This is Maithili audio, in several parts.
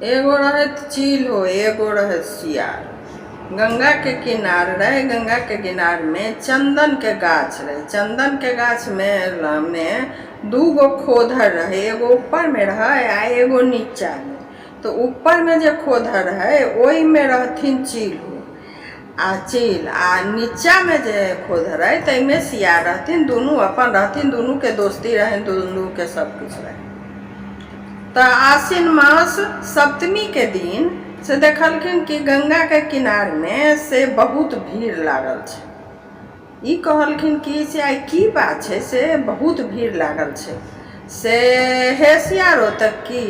एगो रहथि चील्हो, एगो रहथि सियार। गंगाके किनार रहै। गंगाके किनारमे चन्दनके गाछ रहै। चन्दनके गाछमे मे दूगो खोधर रहै। एगो ऊपरमे रहै आ एगो नीचामे। तऽ ऊपरमे जे खोधर रहै, ओहिमे रहथिन चील्हो आ चील, आ नीचामे जे खोधर रहै, ताहिमे सियार रहथिन। दुनू अपन रहथिन, दुनूके दोस्ती रहनि, दुनूके सबकिछु रहै। तऽ आसिन मास सप्तमीके दिन से देखलखिन कि गंगाके किनारमे से बहुत भीड़ लागल छै। ई कहलखिन कि से आइ की बात छै से बहुत भीड़ लागल छै? से हे सियारो, तऽ की?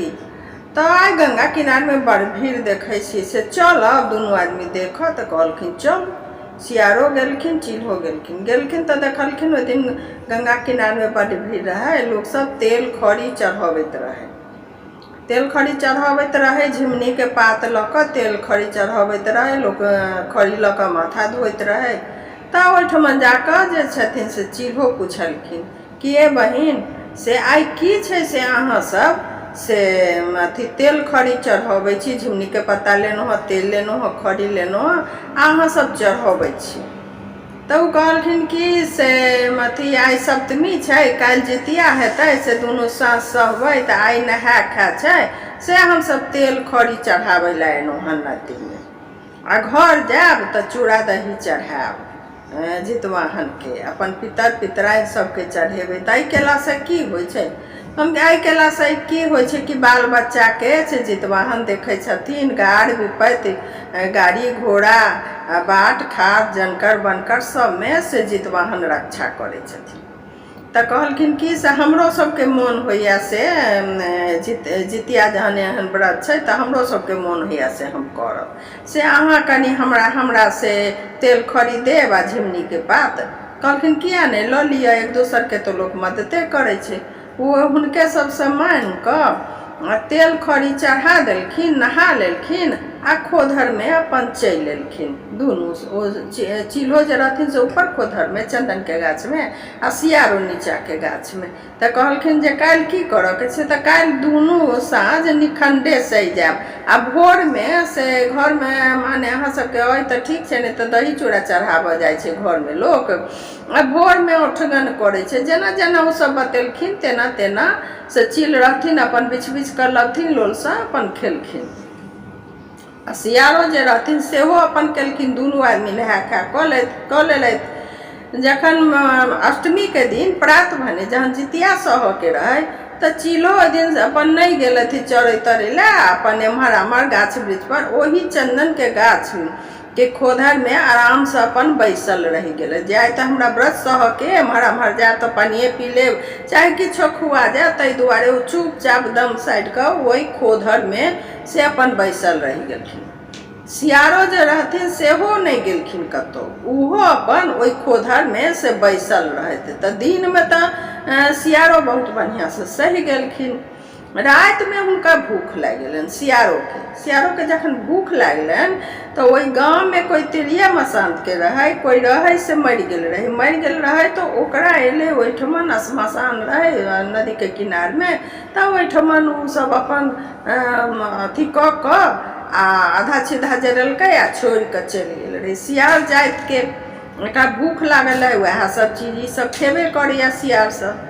तऽ आइ गंगा किनारमे बड़ भीड़ देखै छी, से चलब दुनू आदमी देखऽ? तऽ कहलखिन, चलू। सियारो गेलखिन, चिल्हो गेलखिन। गेलखिन तऽ देखलखिन, ओहि दिन गंगा किनारमे बड्ड भीड़ रहै। लोकसभ तेल खरी चढ़बैत रहै, तेल खरी चढ़बैत रहै। झिमनीके पात लऽ कऽ तेल खरी चढ़बैत रहै लोक, खरी लऽ कऽ माथा धोइत रहै। तऽ ओहिठमा जा कऽ जे छथिन से चिल्हो पुछलखिन कि ए बहिन, से आइ की छै से अहाँसभ से अथी तेल खरी चढ़बै छी? झिमनीके पत्ता लेलहुँ हँ, तेल लेलहुँ हँ, खरी लेलहुँ हँ आ अहाँसभ चढ़बै छी। तऽ ओ कहलखिन कि से अथी आइ सप्तमी छै, काल्हि जितिया हेतै, से दुनू साँझ सहबै, तऽ आइ नहाय खाय छै, से हमसभ तेल खरी चढ़ाबै लए एलहुँ हँ नदीमे आ घर जायब तऽ चूड़ा दही चढ़ायब जितवाहनके, अपन पितर पितराइन सभके चढ़ेबै। तऽ एहि कयलासँ की होइ छै? हम एहि कयलासँ की होइ छै कि बाल बच्चाके से जितवाहन देखै छथिन, गारि विपत्ति, गाड़ी घोड़ा, बाट खाट, जनकर बनकर सभमे से जितवाहन रक्षा करै छथिन। तऽ कहलखिन कि से हमरो सबके मोन होइए से जितिया जहन एहन व्रत छै तऽ हमरो सबके मोन होइए से हम करब, से अहाँ कनि हमरा से तेल खरी देब आ झिमनीके पात? कहलखिन, किया नहि, लऽ लिअ, एक दोसरके तऽ लोक मदते करै छै। ओ हुनके सबसँ माँगि कऽ आ तेल खरी चढ़ा देलखिन, नहा लेलखिन आ खोधरमे अपन चलि एलखिन दुनू। ओ चिल्हो जे रहथिन से ऊपर खोधरमे चन्दनके गाछमे आ सियारो नीचाँके गाछमे। तऽ कहलखिन जे काल्हि की करऽके छै? तऽ काल्हि दुनू साँझ निखण्डे सहि जायब आ भोरमे से घरमे माने अहाँ सबके अइ तऽ ठीक छै, नहि तऽ दही चूड़ा चढ़ाबऽ जाइ छै घरमे लोक आ भोरमे ओठगन करै छै। जेना जेना ओसभ बतेलखिन, तेना तेना से चील रहथिन, अपन बिछि बिछि कऽ लबथिन लोलसँ, अपन खेलखिन आ सियारो जे रहथिन सेहो अपन केलखिन। दुनू आदमी नहा खा कऽ लेलथि। जखन अष्टमीके दिन प्रात भने जहन जितिया सहऽके रहै, तऽ चीलो ओहि दिन अपन नहि गेलथि चरै तरै लए। अपन एम्हर आम्हर गाछ वृक्षपर ओहि चन्दनके गाछ के खोधरमे आरामसँ अपन बैसल रहि गेलै जे आइ तऽ हमरा व्रत सहऽके, एम्हर आम्हर जायब तऽ पानिए पी लेब, चाहे किछो खुआ जायत। ताहि दुआरे ओ चुपचाप दम साटि कऽ ओहि खोधरमे से अपन बैसल रहि गेलखिन। सियारो जे रहथिन सेहो नहि गेलखिन कतहु, ओहो अपन ओहि खोधरमे से बैसल रहथि। तऽ दिनमे तऽ सियारो बहुत बढ़िआँसँ सहि गेलखिन। रातिमे हुनका भूख लागि गेलनि सियारोके। सियारोके जखन भूख लागलनि तऽ ओहि गाममे कोइ तिरिया मसान्तके रहै, कोइ रहै, से मरि गेल रहै। मरि गेल रहै तऽ ओकरा एलै ओहिठमन, श्मशान रहै नदीके किनारमे, तऽ ओहिठमन ओसभ अपन अथी कऽ कऽ आ आधा छिधा जरेलकै आ छोड़ि कऽ चलि गेल रहै। सियार जातिके एकरा भूख लागल रहै, उएह सभ चीज ईसभ खेबे करैए सियारसभ।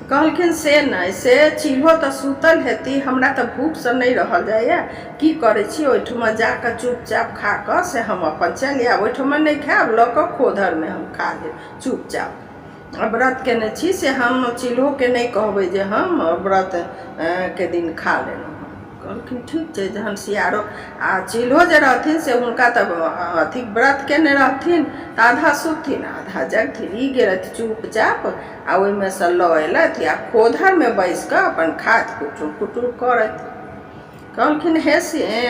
कहलखिन से नहि, से चिल्हो तऽ सुतल हेती, हमरा तऽ भूखसँ नहि रहल जाइए, की करै छी, ओहिठमा जा कऽ चुपचाप खा कऽ से हम अपन चलि आयब। ओहिठमा नहि खायब, लऽ कऽ खोधरमे हम खा लेब चुपचाप। आ व्रत कयने छी, से हम चिल्होके नहि कहबै जे हम व्रत के दिन खा लेलहुँ। कहलखिन, ठीक छै। जहन सियारो आ चिल्हो जे रहथिन से हुनका तऽ अथी व्रत केने रहथिन, तऽ आधा सुतथिन, आधा जगथिन। ई गेलथि चुपचाप आ ओहिमे सँ लऽ अयलथि आ खोधरमे बैस कऽ अपन खाइत कुटुर कुटुर करैत। कहलखिन, हे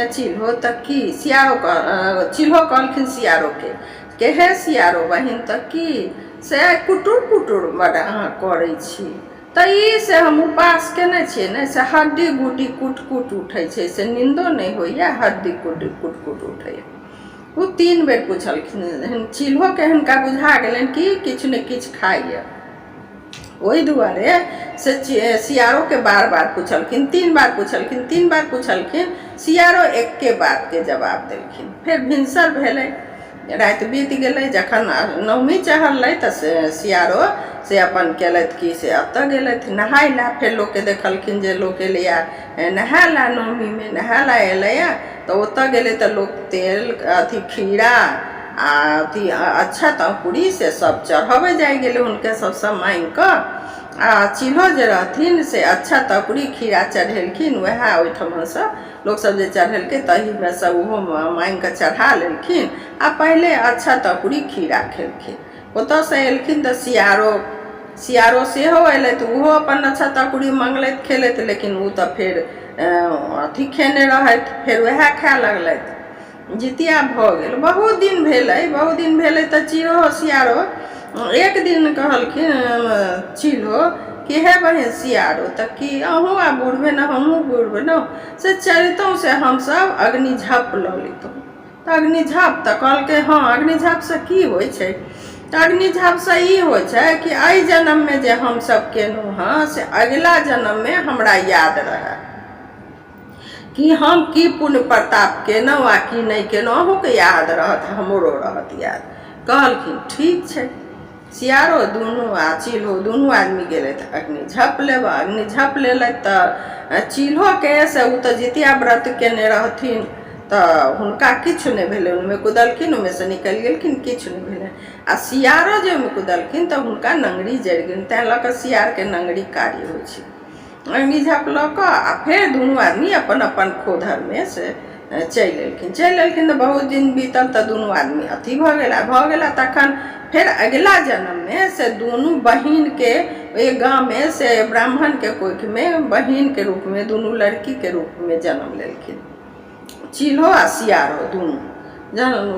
चिल्हो, तऽ की? सियारो चिल्हो कहलखिन सियारोके के हे सियारो बहिन, तऽ की से कुटुर कुटुर बड़ अहाँ करै छी? तऽ ई से हम उपास केने छियै ने, से हड्डी गुड्डी कुट कुट उठै छै, से नीन्दो नहि होइए, हड्डी गुड्डी कुट कुट उठैए। ओ तीन बेर पुछलखिन चिल्होके। हिनका बुझा गेलनि कि किछु ने किछु खाइए। ओहि दुआरे से सियारोके बार बार पुछलखिन, 3 बार पुछलखिन, 3 बार पुछलखिन, सियारो एक्के बातके जवाब देलखिन। फेर भिनसर भेलै, राति बीत गेलै, जखन नवमी चढ़लै तऽ से सियारो से अपन केलथि कि से एतऽ गेलथि नहाय लए। फेर लोकके देखलखिन जे लोक एलैए नहाय लए, नवमीमे नहाय लए एलैए, तऽ ओतऽ गेलै तऽ लोक तेल अथी खीरा आ अथी अक्षत अँकुरी से सब चढ़बै जाइ गेलै हुनके सबसँ माँगिकऽ। आ चील्हो जे रहथिन से अक्षत अँकुरी खीरा चढ़ेलखिन, वएह ओहिठमनसँ लोकसभ जे चढ़ेलकै तहीमे सँ ओहो माँगिकऽ चढ़ा लेलखिन आ पहिले अक्षत अँकुरी खीरा खेलखिन। ओतऽसँ एलखिन तऽ सियारो सियारो सेहो अयलै तऽ ओहो अपन अक्षत अँकुरी मङ्गलथि खेलथि, लेकिन ओ तऽ फेर अथी खेने रहथि, फेर वएह खाय लगलथि। जितिया भऽ गेल, बहुत दिन भेलै, बहुत दिन भेलै तऽ चिड़ो सियारो एक दिन कहलखिन चिल्हो कि हे बहिन सियारो, तऽ की अहूँ आब बूढ़ भेलहुँ, हमहूँ बूढ़ भेलहुँ, से चलितहुँ से हमसभ अग्नि झप लऽ लितहुँ। तऽ अग्नि झप तऽ कहलकै हँ, अग्नि झपसँ की होइ छै? तऽ अग्नि झपसँ ई होइ छै कि एहि जन्ममे जे हमसभ केलहुँ हँ से अगिला जन्ममे हमरा याद रहए कि हम की पुण्य प्रताप केलहुँ आ की नहि केलहुँ, अहूँके याद रहत, हमरो रहत याद। कहलखिन ठीक छै। सियारो दुनू आ चिल्हो दुनू आदमी गेलथि अग्नि झप लेबऽ। अग्नि झप लेलथि तऽ चिल्होके से ओ तऽ जितिया व्रत केने रहथिन तऽ हुनका किछु नहि भेलनि, ओहिमे कुदलखिन, ओहिमे निकलि गेलखिन, किछु नहि भेलनि। आ सियारो जे ओहिमे कुदलखिन तऽ हुनका नङ्गरी जरि गेलनि, तैँ लऽ कऽ सियारके नङ्गरी कारी होइ छै। अग्नि झाँप लऽ कऽ आ फेर दुनू आदमी अपन अपन खोधरमे से चलि एलखिन। चलि एलखिन तऽ बहुत दिन बीतल तऽ दुनू आदमी अथी भऽ गेला भऽ गेला। तखन फेर अगिला जन्ममे से दुनू बहिनके एक गाममे से ब्राह्मणके कोखिमे बहिनके रूपमे दुनू लड़कीके रूपमे जन्म लेलखिन, चिल्हो आ सियारो दुनू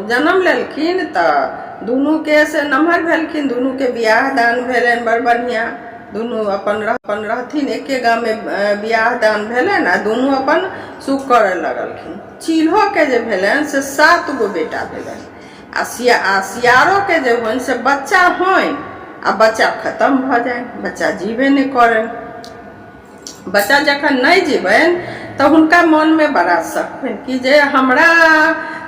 जन्म लेलखिन। तऽ दुनूके से नमहर भेलखिन, दुनूके बियाह दान भेलनि बड़ बढ़िआँ, दुनू अपन अपन रहथिन एके गाममे, बियाह दान भेलनि आ दुनू अपन सुख करय लगलखिन। चिल्होके जे भेलनि से 7 गो बेटा भेलनि आ सियारोके जे होइन से बच्चा होइन आ बच्चा खतम भऽ जानि, बच्चा जीबे नहि करनि। बच्चा जखन नहि जीबनि तऽ हुनका मोनमे बड़ा शक होइन कि जे हमरा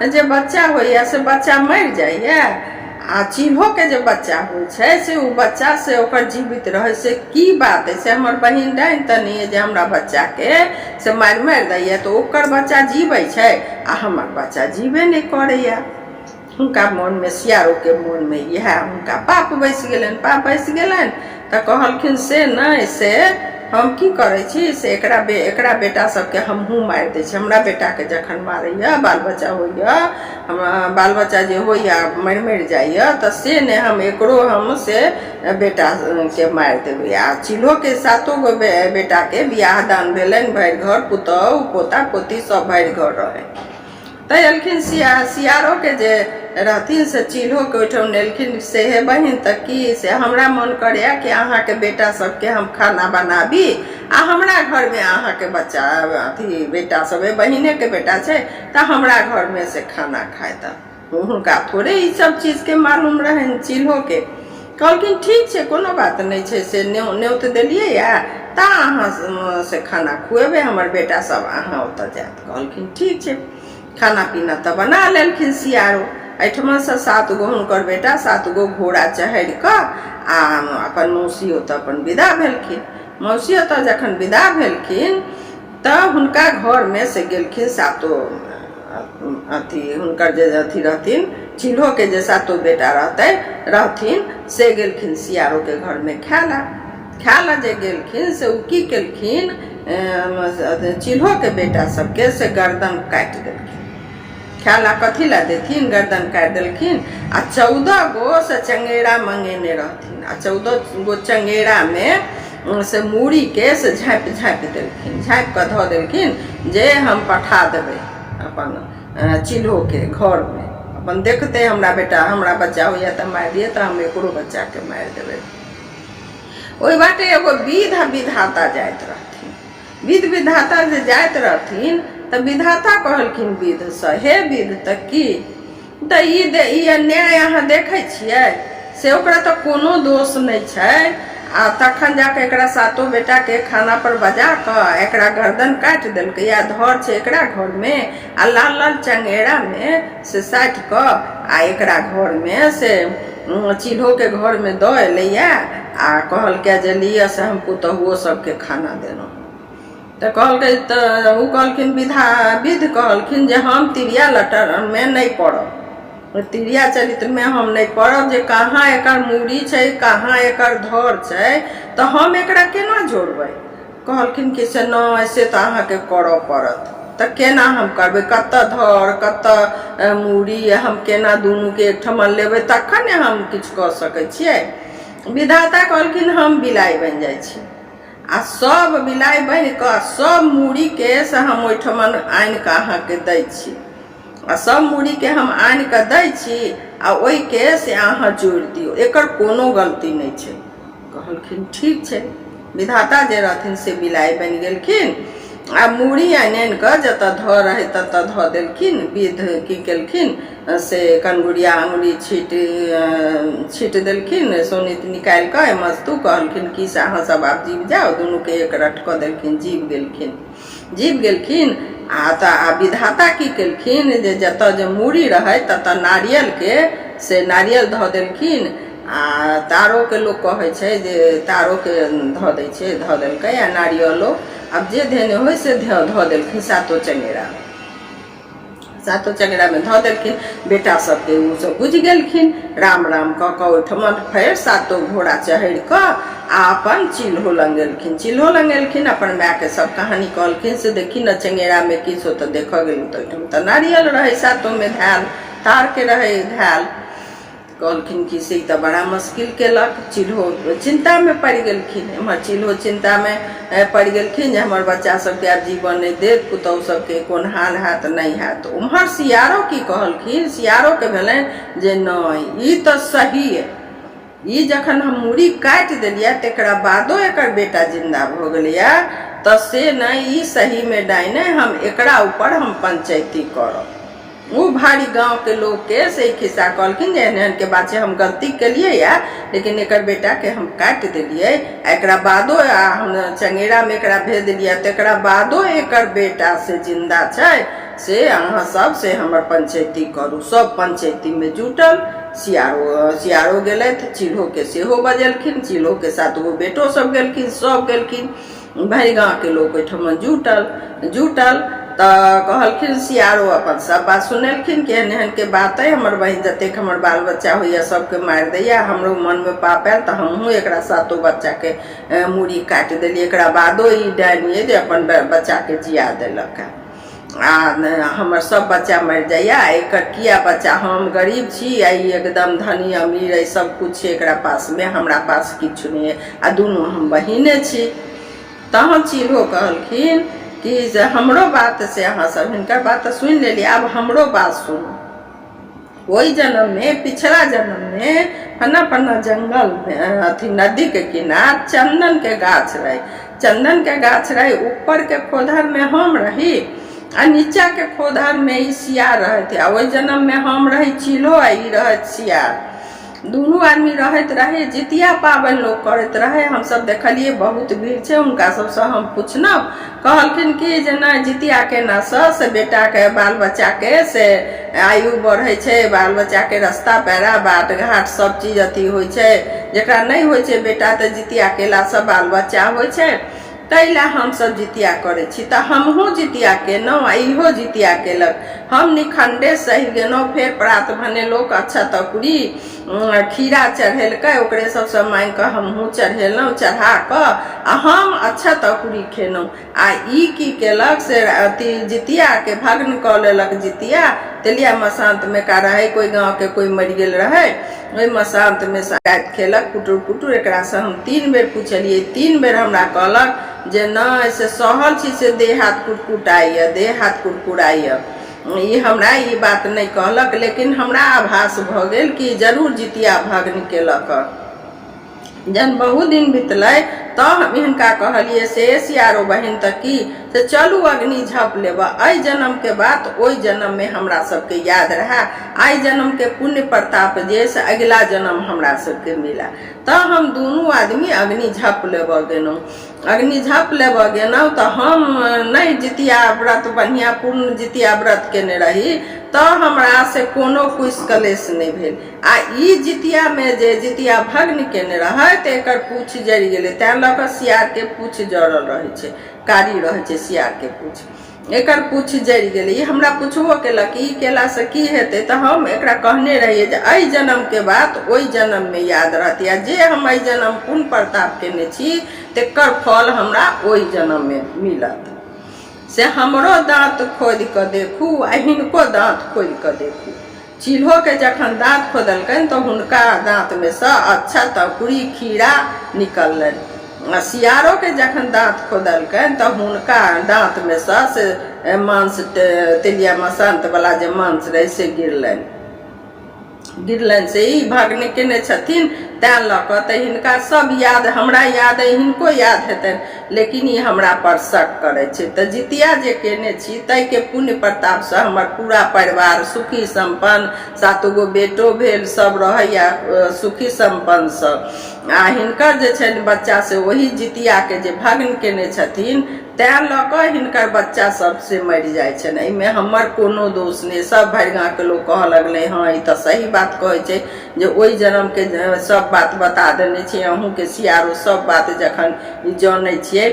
जे बच्चा होइए से बच्चा मरि जाइए आ चिल्होके जे बच्चा होइ छै से ओ बच्चा से ओकर जीवित रहै, से की बात अइ? से हमर बहिन डाइन तऽ नहि अइ जे हमरा बच्चाके से मारि मारि दैए तऽ ओकर बच्चा जीबै छै आ हमर बच्चा जीबे नहि करैए। हुनका मोनमे, सियारोके मोनमे इएह हुनका पाप बैसि गेलनि। पाप बैसि गेलनि तऽ कहलखिन से नहि, से हम की करै छी से एकरा एकरा बेटा सबके हमहूँ मारि दै छी। हमरा बेटाके जखन मारैए, बाल बच्चा होइए, हमरा बाल बच्चा जे होइए मरि मरि जाइए, तऽ से नहि हम एकरो हम से बेटाके मारि देबै। आ चिल्होके 7 गो बेटाके बियाह दान भेलनि, भरि घर पुतहु पोता पोती सब भरि घर रहै। तऽ एलखिन सियारोके जे रहथिन से चिल्होके ओहिठाम एलखिन से हे बहिन, तऽ की से हमरा मोन करैए कि अहाँके बेटा सबके हम खाना बनाबी आ हमरा घरमे अहाँके बच्चा अथी बेटा सब बहिनेके बेटा छै तऽ हमरा घरमे से खाना खाय। तऽ हुनका थोड़े ई सब चीजके मालूम रहनि चिल्होके। कहलखिन ठीक छै, कोनो बात नहि छै, से न्योत देलियैए तऽ अहाँ से खाना खुएबै, हमर बेटा सब अहाँ ओतऽ जायत। कहलखिन ठीक छै। खाना पीना तऽ बना लेलखिन सियारो। एहिठमासँ 7 गो हुनकर बेटा 7 गो घोड़ा चढ़ि कऽ आ अपन मौसी ओतऽ अपन विदा भेलखिन। मौसी ओतऽ जखन विदा भेलखिन तऽ हुनका घरमे से गेलखिन सातो अथी हुनकर जे अथी रहथिन चिल्होके जे सातो बेटा रहतै रहथिन से गेलखिन सियारोके घरमे खाय लए। खाय लए जे गेलखिन से ओ की केलखिन, चिल्होके बेटा सबके से गर्दन काटि देलखिन। खाय लए कथी लए देथिन, गर्दन काटि देलखिन। आ 14 गो से चंगेरा मंगेने रहथिन आ 14 गो चंगेरामे से मूड़ीके से झाँपि झाँपि देलखिन, झाँपि कऽ धऽ देलखिन जे हम पठा देबै अपन चिल्होके घरमे, अपन देखतै हमरा बेटा हमरा बच्चा होइए तऽ मारि दिए तऽ हम एकरो बच्चाके मारि देबै। ओहि बाटे एगो विध आ विधाता जाइत रहथिन। विध विधाता जे जाइत रहथिन तऽ विधाता कहलखिन विधसँ, हे विध, तऽ की तऽ ई अन्याय अहाँ देखै छियै? से ओकरा तऽ कोनो दोष नहि छै आ तखन जा कऽ एकरा सातो बेटाके खानापर बजा कऽ एकरा गर्दन काटि देलकै आ धर छै एकरा घरमे आ लाल लाल चङ्गेरामे से साटि कऽ आ एकरा घरमे से चिल्होके घरमे दऽ एलैए आ कहलकै जे लिअ से हम पुतहुओ सबके खाना देलहुँ। तऽ कहलकै तऽ ओ कहलखिन विधा विध कहलखिन जे हम तिरिया लटरमे नहि पड़ब, तिरिया चरित्रमे हम नहि पड़ब जे कहाँ एकर मूड़ी छै कहाँ एकर धर छै तऽ हम एकरा केना जोड़बै। कहलखिन कि से नहि से तऽ अहाँके करऽ पड़त। तऽ केना हम करबै, कतऽ धर कतऽ मूड़ी, हम केना दुनूके एकठमा लेबै तखन ने हम किछु कऽ सकै छियै। विधाता कहलखिन हम बिलाइ बनि जाइ छी आ सब बिलाइ बनि कऽ सब मूड़ीके से हम ओहिठमन आनि कऽ अहाँके दै छी आ सब मूड़ीके हम आनि कऽ दै छी आ ओहिके से अहाँ जोड़ि दियौ, एकर कोनो गलती नहि छै। कहलखिन ठीक छै। विधाता जे रहथिन से बिलाइ बनि गेलखिन आ मूड़ी आनि आनि कऽ जतऽ धऽ रहै ततऽ धऽ देलखिन। विध की केलखिन से कनगुरिया अङ्गुरी छीटि छीटि देलखिन, शोणित निकालि कऽ मस्तु कहलखिन कि से अहाँ सब आब जीव जाउ। दुनूके एक रट कऽ देलखिन, जीव गेलखिन जीव गेलखिन। आ तऽ आ विधाता की केलखिन जे जतऽ जे मूड़ी रहै ततऽ नारियलके से नारियल धऽ देलखिन आ तारोके लोक कहै छै जे तारोके धऽ दै छै, धऽ देलकै आ नारियलो आब जे धेने होइ से धऽ देलखिन सातो चङ्गेरा, सातो चङ्गेरामे धऽ देलखिन। बेटा सबके ओ सब बुझि गेलखिन, राम राम कऽ कऽ ओहिठमा फेर सातो घोड़ा चढ़ि कऽ आ अपन चिल्हो लग गेलखिन। चिल्हो लग गेलखिन, अपन मायके सब कहानी कहलखिन से देखी ने चङ्गेरामे किछु तऽ देखऽ गेलहुँ तऽ ओहिठाम तऽ नारियल रहै सातोमे धयल, तारके रहै धयल। कहलखिन कि से ई तऽ बड़ा मुश्किल केलक। चिल्हो चिन्तामे पड़ि गेलखिन, एम्हर चिल्हो चिन्तामे पड़ि गेलखिन जे हमर बच्चा सबके आब जीवन नहि देत, पुतहु सबके कोन हाल हैत नहि हैत। ओम्हर सियारो की कहलखिन, सियारोके भेलनि जे नहि ई तऽ सही अइ, ई जखन हम मूड़ी काटि देलियै तकरा बादो एकर बेटा जिन्दा भऽ गेलैए तऽ से नहि ई सहीमे डाइन अइ, हम एकरा ऊपर हम पंचैती करब। ओ भारी गाँवके लोकके से ई खिस्सा कहलखिन जे एहन एहनके बात छै, हम गलती केलियै यऽ लेकिन एकर बेटाके हम काटि देलियै आ एकरा बादो आ हम चङ्गेरामे एकरा भेज देलियै तकरा बादो एकर बेटा से जिन्दा छै, से अहाँ सब से हमर पंचैती करू। सब पंचैतीमे जुटल, सियारो सियारो गेलथि, चिल्होके सेहो बजेलखिन, चिल्होके साथ ओ बेटो सब गेलखिन, सब गेलखिन, भरि गाँवके लोक ओहिठमा जुटल जुटल तऽ कहलखिन सियारो अपन सब बात सुनेलखिन कि एहन एहनके बात अइ, हमर बहिन जतेक हमर बाल बच्चा होइए सबके मारि दैए, हमरो मनमे पाप आयल तऽ हमहूँ एकरा सातो बच्चाके मूड़ी काटि देलियै, एकरा बादो ई डाइन अइ जे अपन बच्चाके जिया देलक हँ आ हमर सब बच्चा मरि जाइए आ एकर किया बच्चा, हम गरीब छी आ ई एकदम धनी अमीर अइ, सब किछु छै एकरा पासमे, हमरा पास किछु नहि अइ आ दुनू हम बहिने छी। तहन चिल्हो कहलखिन कि जे हमरो बात से अहाँ सब हिनकर बात तऽ सुनि लेलियै, आब हमरो बात सुनू। ओहि जन्ममे पिछला जन्ममे फन्ना फन्ना जङ्गलमे अथी नदीके किनार चन्दनके गाछ रहै, चन्दनके गाछ रहै, ऊपरके खोधरमे हम रही आ नीचाँके खोधरमे ई सियार रहथि आ ओहि जन्ममे हम रही चिल्हो आ ई रहथि सियार। दुनू आदमी रहैत रहै। जितिया पाबनि लोक करैत रहै, हमसभ देखलियै बहुत भीड़ छै, हुनका सभसँ हम पुछलहुँ, कहलखिन कि जे नहि जितिया केनासँ से बेटाके बाल बच्चाके से आयु बढ़ै छै, बाल बच्चाके रस्ता पेरा बाट घाट सब चीज अथी होइ छै, जकरा नहि होइ छै बेटा तऽ जितिया केलासँ बाल बच्चा होइ छै, ताहि लए हमसभ जितिया करै छी। तऽ हमहूँ जितिया केलहुँ आ इहो जितिया केलक। हम निखण्डे सहि गेलहुँ। फेर प्रात भने लोक अक्षत अकुरी खीरा चढ़ेलकै, ओकरे सभसँ माँगि कऽ हमहूँ चढ़ेलहुँ, चढ़ा कऽ आ हम अक्षत अकुरी खेलहुँ। आ ई की केलक से अथी जितियाके भग्न कऽ लेलक जितिया। तेलिया मसान्तमे का रहै, कोइ गाँवके कोइ मरि गेल रहै, ओहि मसान्तमे राति खेलक कुटुर कुटुर। एकरासँ हम 3 बेर पुछलियै, 3 बेर हमरा कहलक जे नहि से सहल छी से देह हाथ कुटकुटाइए, देह हाथ कुरकुराइए। ई हमरा ई बात नहि कहलक, लेकिन हमरा आभास भऽ गेल कि जरूर जितिया भग्न केलक। जहन बहुत दिन बितलै तऽ हम हिनका कहलियै से सियारो बहिन तऽ की से चलू अग्नि झप लेबऽ, एहि जन्मके बात ओहि जन्ममे हमरा सबके याद रहए, एहि जन्मके पुण्य प्रताप जे से अगिला जन्म हमरा सबके मिलए। तऽ हम दुनू आदमी अग्नि झप लेबऽ गेलहुँ। अग्नि झप लेबऽ गेलहुँ तऽ हम नहि जितिया व्रत बढ़िआँ पूर्ण जितिया व्रत केने रही, तऽ हमरा से कोनो कुश कलेश नहि भेल। आ ई जितियामे जे जितिया भग्न केने रहै तऽ एकर पूछ जरि गेलै, तैँ लऽ कऽ सियारके पूछ जरल रहै छै, कारी रहै छै सियारके पूछ। एकर पूछ जरि गेलै। ई हमरा पुछबो केलक, ई केलासँ की हेतै? तऽ हम एकरा कहने रहियै जे एहि जन्मके बात ओहि जन्ममे याद रहतै, आ जे हम एहि जन्म पुण्य प्रताप केने छी तेकर फल हमरा ओहि जन्ममे मिलत। से हमरो दाँत खोदि कऽ देखू आ हिनको दाँत खोदि कऽ देखू। चिल्होके जखन दाँत खोदलकनि तऽ हुनका दाँतमे सँ अक्षत, अकुरी, खीरा निकललनि। आ सियारोके जखन दाँत खोदलकनि तऽ हुनका दाँतमे सँ से मांस, तेलिया मसन्तवला जे मांस रहै से गिरलनि। गिरलनि से ई भग्न केने छथिन तैँ लऽ कऽ तऽ हिनका सब याद, हमरा याद अइ, हिनको याद हेतनि, लेकिन ई हमरा पर शक करै छै। तऽ जितिया जे केने छी ताहिके पुण्य प्रतापसँ हमर पूरा परिवार सुखी सम्पन्न, सातो गो बेटो भेल, सब रहैया सुखी सम्पन्नसँ। आ हिनकर जे छनि बच्चा से ओही जितियाके जे भग्न केने छथिन तैँ लऽ कऽ हिनकर बच्चा सब से मरि जाइ छनि। एहिमे हमर कोनो दोष नहि। सब भरि गाँवके लोक कहऽ लगलै, हँ ई तऽ सही बात कहै छै जे ओहि जन्मके सब बात बता देने छै अहूँके सियारो, सब बात जखन ई जनै छियै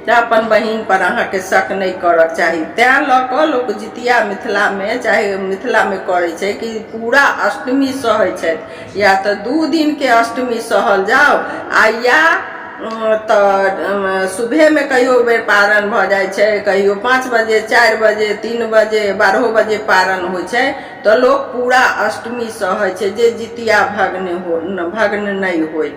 तऽ अपन बहिन पर अहाँके शक नहि करक चाही। तैँ लऽ कऽ लोक जितिया मिथिलामे, चाहे मिथिलामे करै छै कि पूरा अष्टमी सहै छथि, या तऽ 2 दिनके अष्टमी सहल जाउ, आ या तऽ सुबहेमे कहियो बेर पारण भऽ जाइ छै, कहियो 5 बजे, 4 बजे, 3 बजे, 12 बजे पारण होइ छै, तऽ लोक पूरा अष्टमी सहै छै जे जितिया भग्न हो भग्न नहि होइ।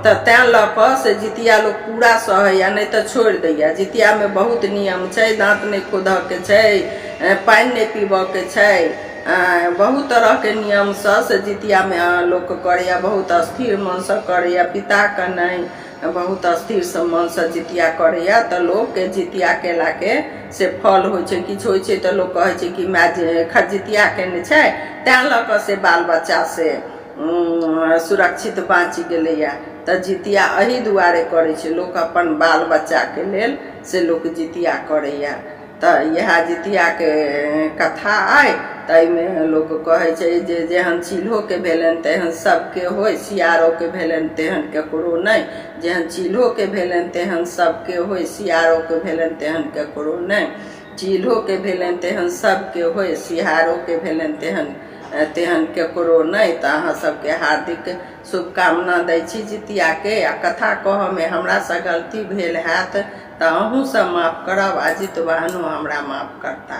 तऽ तैँ लऽ कऽ से जितिया लोक पूरा सहैए, नहि तऽ छोड़ि दैए। जितियामे बहुत नियम छै, दाँत नहि खोधऽके छै, पानि नहि पीबऽके छै, बहुत तरहके नियमसँ से जितियामे लोक करैए, बहुत स्थिर मनसँ करैए, पिताके नहि, बहुत स्थिरसँ मनसँ जितिया करैए। तऽ लोकके जितिया केलाके से फल होइ छै, किछु होइ छै तऽ लोक कहै छै कि माय जे खरजितिया केने छै तैँ लऽ कऽ से बाल बच्चा से सुरक्षित बाँचि गेलैए। तऽ जितिया एही दुआरे करै छै लोक, अपन बाल बच्चाके लेल से लोक जितिया करैए। तऽ इएह जितियाके कथा अइ। ताहिमे लोक कहै छै जे जेहन चिल्होके भेलनि तेहन सभके होइ, सियारोके भेलनि तेहन ककरो नहि। जेहन चिल्होके भेलनि तेहन सभके होइ, सियारोके भेलनि तेहन ककरो नहि। चिल्होके भेलनि तेहन सभके होइ, सियारोके भेलनि तेहन तेहन ककरो नहि। तऽ अहाँ सबके हार्दिक शुभकामना दै छी जितियाके। आ कथा कहऽमे हमरासँ गलती भेल हैत तऽ अहूँसभ माफ करब आ जितवाहनो हमरा माफ करता।